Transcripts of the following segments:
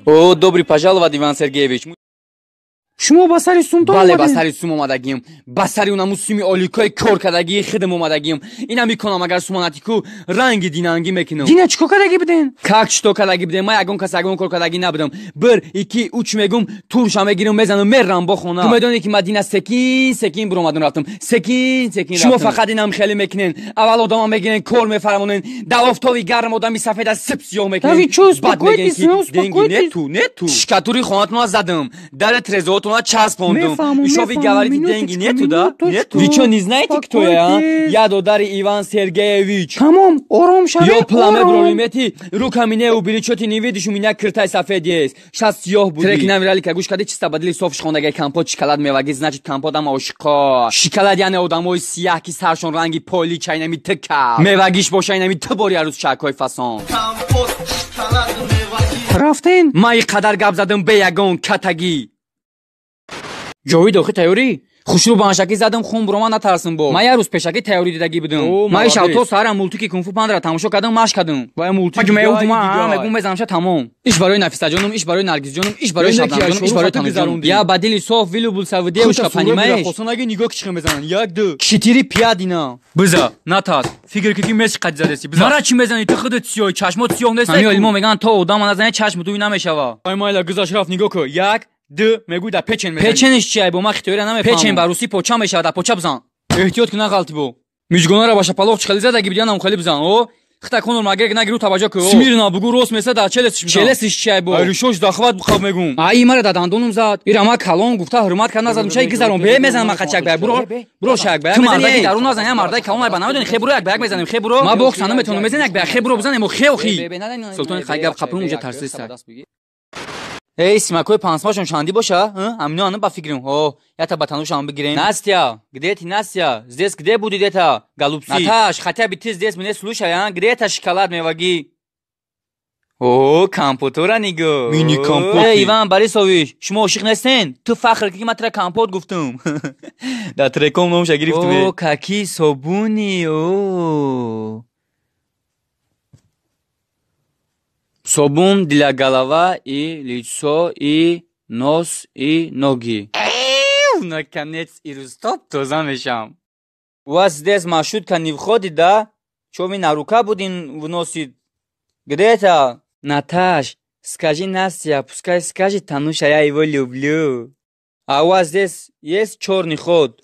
О, добро пожаловать, Иван Сергеевич. Шумо ба сари сумтон омадед? Бале, ба сари сум омадагим. Ба сари унаму суми оликои кор кардагии хидм омадагим. Ина мекунам, агар суманатику ранги динангӣ мекунам. Дина чӣ кор кардагӣ буден? Как чӣ кардагӣ будем? Ман ягон кас ягон кор кардагӣ набудам. Бир, ики, уч мегум, турша мегирам, мезанам, мерам бо хона. Ту медонӣ ки ман дина секин, секин буромадам рафтам. Секин, секин рафтам. Шумо фақат инам хеле мекунен. Аввал одама мегирен, кор мефармонен. Дар офтоби гарм одами сафеда сип сиёҳ мекунен. Да вы чё, успокойтесь, успокойтесь. Нету, нету. Шкатури хонатона задам. Дар трезотона часпондум. Ещё вы говорите, деньги нету, да? Нету. Вы чё, не знаете, кто я, а? Я додари Иван Сергеевич. Тамом, ором шавед, Ё пламе бронимети, руками не убери, чё ты не видишь, у меня киртай сафед есть. Щас сиёҳ буди. Треки намирали, ка гӯш кади, чиста бадили соф шхондагай компот, шоколад меваги, значит компот ама ошиқо. Шоколад яъне одамои сияҳ, ки саршон ранги поли чайнами тика. Мевагиш боша инами ту бори арӯз чакҳои фасон. Рафтен? Ман и қадар гап задам бе ягон катагӣ. Ҷовид, охи тайёрӣ? Хушрӯ баншакӣ задам, хун бурома натарсим бо. Ман як рӯз пешакӣ тайёрӣ дидагӣ будам. Ман ишав то саҳарам мултики кунфу пандара тамошо кардам, машқ кардам. Мегум мезанамша тамом. Иш барои Нафисаҷонум, иш барои Наргизҷонум, иш барои Шабнамҷонум, иш барои Тануҷонум. Я ба дили соф влюбился в девушка, понимаешь? Четыре пять ина. Биза, натарс. Фикр ки Месси қад задеси. Биза. Мара чӣ мезанӣ? Ту худат сиёҳӣ, чашмот сиёҳ нест. Ҳамин олимо мегӯянд то одама назанӣ чашми ту намешава. Ай майла гузашт рафт, нигоҳ кун. Як, ду, мегӯй да печен мезанӣ. Печениш чи ай бо ман хитоира намефаҳмам. Печен ба русӣ поча мешавад, да поча бизан. Эҳтиёт ки нағалти бо. Мижгонара ба шапалоқ чӣ хеле задагӣ бидиянам хеле бизан. О, хита Конор Макгрегор нагиру таваҷҷӯҳ ку. Смирно бугу рост меса да челесиш бизан. Челесиш чи ай бо? Ай ришош дахват буқаб мегум. Ай мара да дандонум зад. Ира ма калон гуфта ҳурмат кард назадум. Чай гизаром бе мезанам ма қачак ба буро. Буро шак ба. Ту мардаки дарун назан, я мардаки калон ай ба намедони хе буро як ба як мезанем хе буро. Ма бокс наметонам мезанем як ба хе буро бизанем хе охи. Султони хай гап қапум уже тарсиста. Эй, симакои пансмашон чандӣ боша? Амино ана ба фикрим. О, ята ба танушам бигирем. Настя, где ты, Настя? Здесь где будет это, голубцы? Наташ, хотя бы ты здесь меня слушай, а? Где это шоколад меваги? О, компотора нигоҳ. Мини компот. Эй, Иван Борисович, шумо ошиқ нестен? Ту фахр ки ман тра компот гуфтум. Дар треком номша гирифтум. О, какие собуни, о. Собун для голова и лицо, и нос, и ноги. Наконец, и стоп, тоза мешам. У вас здесь маршрутка не входит, да? Чё вы на рука будем вносить? Где это? Наташ, скажи Настя, пускай скажет Тануша, я его люблю. А у вас здесь есть черный ход?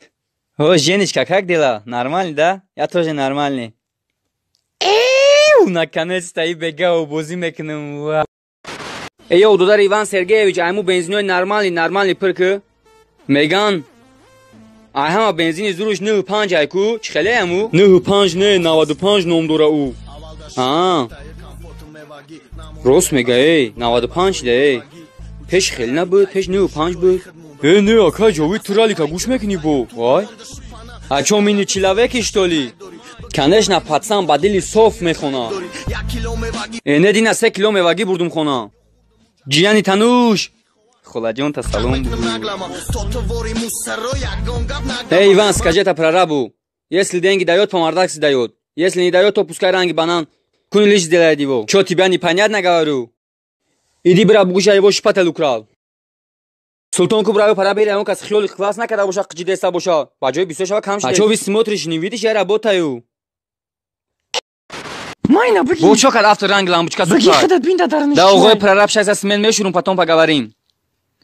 О, Женечка, как дела? Нормально, да? Я тоже нормальный. Наконец-то и бега обозӣ мекунам. Эй, ё, додари Иван Сергеевич, айму бензинои нормальный, нормальный пир ки? Меган, ай ҳама бензини зуруш 95 ай ку? Чӣ хеле аму? 95 не, 95 ном дора ӯ. А. Рост мега, эй, 95 да, эй. Пеш хеле набуд, пеш 95 буд. Э, не, ака Ҷовид, ту ралика гӯш мекунӣ бо? Вай. А чё, мы не человеки, что ли? Конечно, пацан ба дили соф мехона. Э, не дина 3 кило мевагӣ бурдум хона. Ҷияни Тануш. Холаҷон та салом. Эй, Иван, скажи это прорабу. Если деньги дает, по мордакси дает. Если не дает, то пускай ранги банан. Кун лишь сделает его. Чё, тебя непонятно говорю? Иди, бра, бугуша его шпатель украл. Султон кубрави пора бери, он кас хиёли класс накарда боша, қиҷидеста боша. Ба ҷои бисёр шава кам шуда. А чё вы смотришь, не видишь, я работаю. Майна, бигӣ. Бо чё кард автор ранг лампочка Бигӣ сухар? худат бин дар Да оғои прораб шайса смен мешурум, потом поговорим.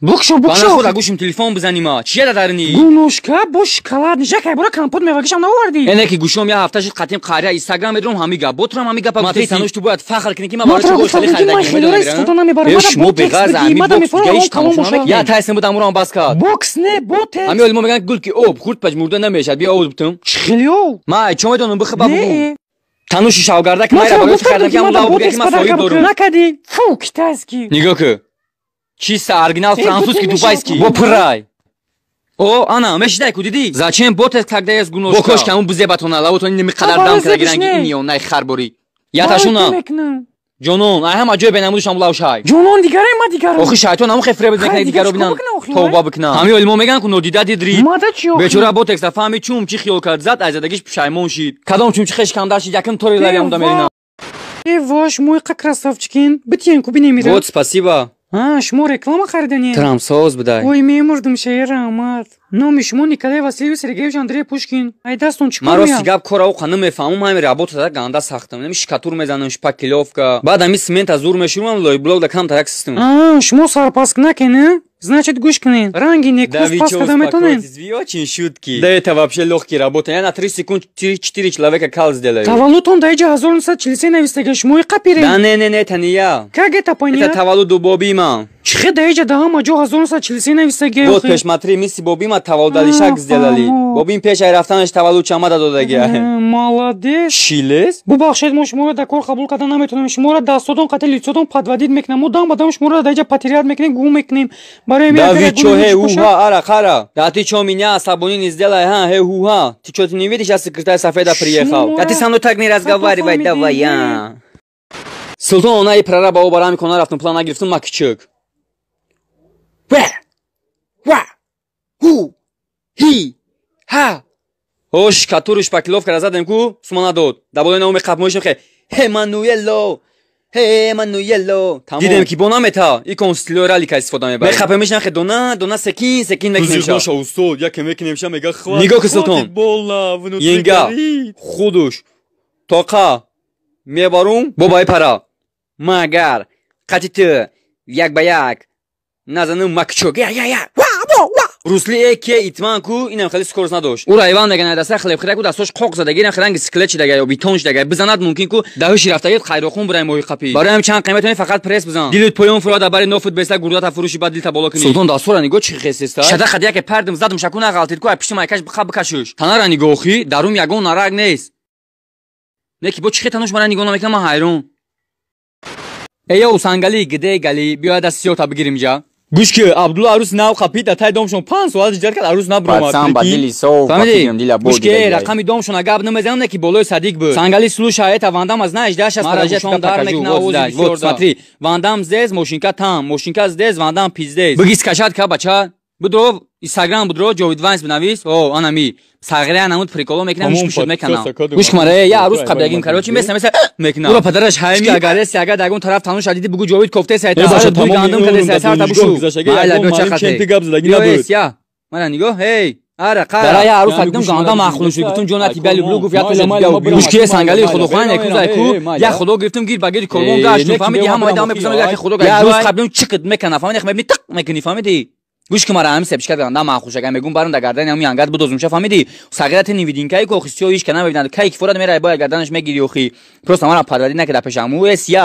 Букшо, Ба букшо. нахуда гӯшим телефон бизанима. Чия дарни? Гуношка бо шоколад. Нишакай бура компот мевагишам наовардӣ. Эне ки гӯшом я ҳафта шид қатим қария Инстаграм медром ҳами гап. Ботрам ҳами гапа Матри, гуфтеси. Тануш, ту бояд фахр кунӣ ки ман Ман барои туро чӣ гуфтам, хеле ки ман харидагӣ хелора медонам. истифода намебарам. Э, Мада шумо ботекс беғарз бигӣ, ҳами мада бокс мефорам, дигаиш он калон тамошо бошад. намекунӣ. Я тайсим будам урам бас кард. Бокс не, ботекс. Ҳами олимо мегӯянд гул ки об хурд пажмурда намешавад. Биё об бутум. Чӣ хеле об? Ман чо медонам бихи ба бугу. Не. Тануши шавгарда ки Ман майра туро барои чӣ гуфтам, хардам ки ки ҳамон мада лав буга ботекс ки ман падарка соҳиб бикун. дорум. Накардӣ. Фу, китайский. Нигоҳ кун. Чисто оригинал Э, французский, бутун дубайский. мешавад. Бо пурай. О, ана, мешидай ку дидӣ? Зачем ботекс, когда есть гуношка? Бо кош камун бузебатона, лавотон инми қадар Барои дам карда зебиш гиранги не. ин ё най харборӣ. Барои Яташуна. ту мекунам. Ҷонон, ай ҳама ҷой бенамудашам лавшай. Ҷонон дигаре ма дигарам. Охи шайтон ҳамон хефре бизанад дигаро бинан. Тавба бикунам. Ҳами олимо меган ку нодида дидрид. Мада чӣ охи? Бечора ботекс фаҳми чум чӣ хиёл кард, зад аз задагиш пушаймон шид. Кадом чум чӣ хеш камдар шид, яким тори лари ам мерина. Э вош, мой қа красавчикин. Битиен ку бинемира. Вот спасибо. А, шумо реклама хариданед? Трамсоз будай. Ой, мемурдум шаир раҳмат. Номи шумо Николай Васильевич Сергеевич Андрей Пушкин. Ай дастон чӣ Ман рости гап кора оқа намефаҳмам, ҳами работа ганда сахтам. Нами шикатур мезанам, шпаклёвка. Баъд ами цемента зур мешурам, лойблок да кам тарак систем. А, шумо сарпаск накене? Значит, гӯш кунед. Ранги некӯз пас карда метонед? Очень шутки. Да это вообще легкие работа. Я на 3 секунд 4 человека кал сделаю. Таваллудтон дар иҷа 1943 навистага, шумои қапире? Да не, не, не, это не я. Как это понять? Это таваллуду бобима. Чӣ хел дар иҷа да ҳама ҷо 1943 навистага? Вот пешматри миси бобима таваллудалишак сделали. Бобим пеш ай рафтанаш таваллуд чамада додагия. Молодец. Шилес? Бубахшед, мо шуморо дар кор қабул карда наметонем. Шуморо дастотон қатъи лицотон подводить мекунам. Мо дам ба дам шуморо дар иҷа потерять мекунем, гум мекунем. Барои Да вы чё, хей, уха, ара, хара. Да ты чё, меня сабуни не сделай, ха, хей, хуха. Ты чё, ты не видишь, я секретарь Сафеда приехал. Да ты со мной так не разговаривай, давай, я. Султон, она и прораба оба рами кона рафтум, план нагирифтум, ма кичук. Ва, ва, ху, хи, ха. Ош, катуру шпаклёвка разадем ку, сума надод. Да болои науми қапмоишем хе. Хе, Мануело. Хе, Мануело. Дидем ки бо намета, икон стилои ралика истифода мебарем. Мехапемиш нахе дона, дона секин, секин мекунем ша. Наша устод, яке мекунем ша мега хватит. Нигоҳ ки Султон. Енга, худуш, тоқа, мебарум, бобаи пара. Магар, қати ту, як ба як, назанум макчук. Я, я, я. Ва, во, ва. Русли эке итман ку инам хеле скорость надошт. Ура Иван меган даста хлеб хирак дастош қоқ зада, инам ранги скелет чидага ё бетон чидага. Бизанад мумкин ку даҳиши рафтагит хайрохун бурай моҳи қапи. Бароям чанд қимат фақат пресс бизан. Дилут поён фурода бари нофут беста гурдата фуруши бад дилта боло кунӣ. Султон дастора нигоҳ чӣ хесеста. Шада қад яке пардим задум шаку нағалтид ку ай пишти майкаш биқа бикашуш. Танара нигоҳи дарум ягон нарак нест. Не ки бо чӣ хетануш мара нигоҳ намекунам, ман ҳайрон. Эй сангали гиде гали биёяд аз сиёта бигирим ҷа. Гӯш ки Абдулла арӯс нав қапид, дар таи домшон 5 соат иҷрат кард, арӯс набуромад. Пацан ба дили соф, ба фикрам дила Гӯш ки рақами домшона гап намезанам, не ки болои Садик буд. Сангали слушай, это Вандам аз знаешь, да, сейчас подожди, я покажу. Вот, вот, смотри, Вандам здесь, мошинка там, мошинка здесь, Вандам пиздец. Бигис кашад ка бача. Будро Инстаграм будро Ҷовид Вайнс бинавис. О, анами. Сағира намуд приколо мекунам, ҳиш пушуд мекунам. Гӯш кун маре, я арӯс қаблагим, короче, меса меса мекунам. Уро падараш ҳайми агар эси агар дагон тараф тануш адиди бугу Ҷовид кофте сайта. Баша буй гандум каде тамоми сайта бушу. Майла биё ча хате. Гап задаги Биё набуд. эс я. Мара нигоҳ, эй. Ара қара. Дара я арӯс адидам ганда махлун шуд. Гуфтум ҷона тебя люблю, гуфт я тоже тебя люблю. Гӯш ки сангали худохоҳ некӯз ай ку. Я худо гирифтум гир ба гири корвон гашт. Фаҳмиди ҳама дам мепурсам як худо гашт. Я арӯс қаблим чиқид мекана, фаҳмиди мебини тиқ мекунӣ, фаҳмиди? Гӯш ки мара ҳами сепчика ганда махуш агар мегум барам да гардани ҳами ангат будозум ша, фаҳмиди? Сағирати невидинкаи ку охи сиё ҳич ка намебинад. Кай ки форад мерай бояд гарданаш мегири охи. Просто мара парварӣ накарда пешаму эс я.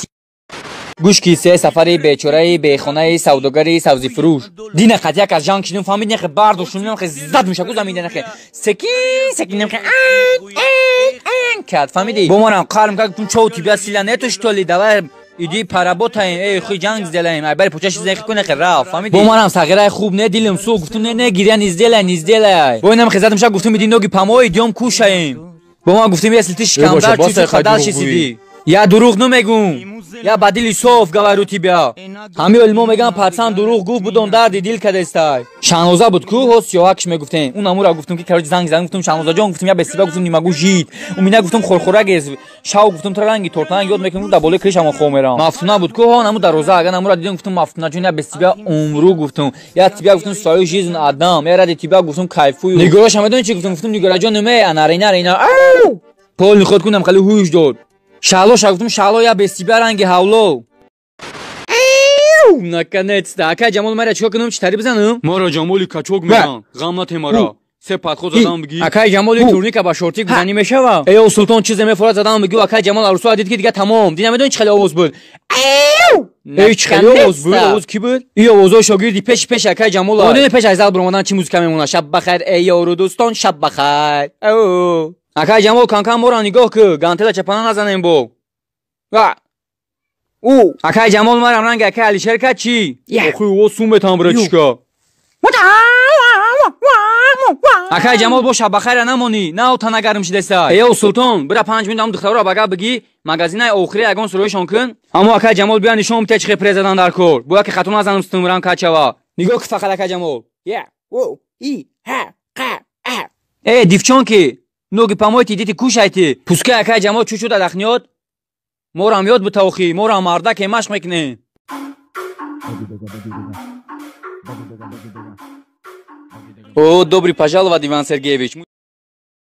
Гӯш ки се сафари бечораи бехонаи савдогари савзифурӯш. Дина қат як аз ҷанг шидум, фаҳмид нехе бардоштум, нехе зад мушаку замин нехе. Секин, секин нехе ан, ан, ан кард, фаҳмиди? Бо марам қарм кард, гуфтум чо у тебя сила нету что ли, давай иди поработаем, эй, хуй ҷанг сделаем, ай бари поча чизе куне хе рафт, фаҳмиди? Бо марам сағираи хуб не дилам су, гуфтум не, не, гиря не сделай, не сделай. Бо инам хе задам ша, гуфтум иди ноги помой, идём кушаем. Бо ман гуфтум если ты шикамдар, чуть дальше сиди. Я дурӯғ намегум. Я ба дили соф говорю тебя. Ҳами олимо меган пацан дурӯғ гуфт, будон дарди дил кадестай. Шаҳноза буд ку, ҳо сиёҳакш мегуфтем. Ун амура гуфтум ки короче занг задам, гуфтум Шаҳнозаҷон, гуфтум я без тебя, гуфтум не могу жить. У меня гуфтум хорхорак есть. Шав гуфтум тра ранги тортанг ёд мекунем, дар болои крышама хоб мерам. Мафтуна буд ку, ҳо наму дароза, агар намура дидем, гуфтум Мафтунаҷон, я без тебя умру, гуфтум. Я тебя гуфтум свою жизнь отдам. Я ради тебя гуфтум кайфую. Нигораша медонӣ чӣ гуфтум? Гуфтум Нигораҷон, нуме, анарина, рина. Ау! Пол ниход кунам, хеле ҳуш дод. Шаҳло ша гуфтум Шаҳло, я без тебя ранги ҳавло. Наконец-то. Акай Ҷамол мара чикор кунам, чӣ тари бизанам? Мара Ҷамоли качок меган, ғам натемара. Се подход задам бигӣ. Акай Ҷамоли турника ба шортик бизанӣ мешава? Эй Султон чизе мефорад задам бигӣ, акай Ҷамол арӯсо дид ки дига тамом. Дина медонӣ чӣ хеле овоз буд? Эй чӣ хеле овоз буд? Овоз кӣ буд? И овозои шогирди пеши пеши акай Ҷамол. Одини пеш аз зал буромадан чӣ музика мемонад? Шаб бахайр эй ёру дӯстон, шаб бахайр. Ау. Акай Ҷамол канкан мора нигоҳ ку, гантела чапана назанем бо. Ва. У. Акай Ҷамол марам ранги акай Алишер ка чӣ? Охи о сум метам братишка. Акай Ҷамол, боша, ба хайра намонӣ, на тана гарм шидеса. Э, Султон, бира 5 минут ам духтароро ба гап бигӣ, магазинаи охири ягон суроишон кун. Аммо акай Ҷамол, бия нишон бите, чихе през задан дар кор. Боя ки хато назанам, сутунмурам качава. Нигоҳ ки фақат, акай Ҷамол. Я, о, и, ҳ, қ, а. Э, девчонки, ноги помойте, идите кушайте. Пускай акай Ҷамол чуть-чуть отдохнёт. Морам ёд бита охи, морам мардаке, машқ мекунем. О, добро пожаловать, Иван Сергеевич.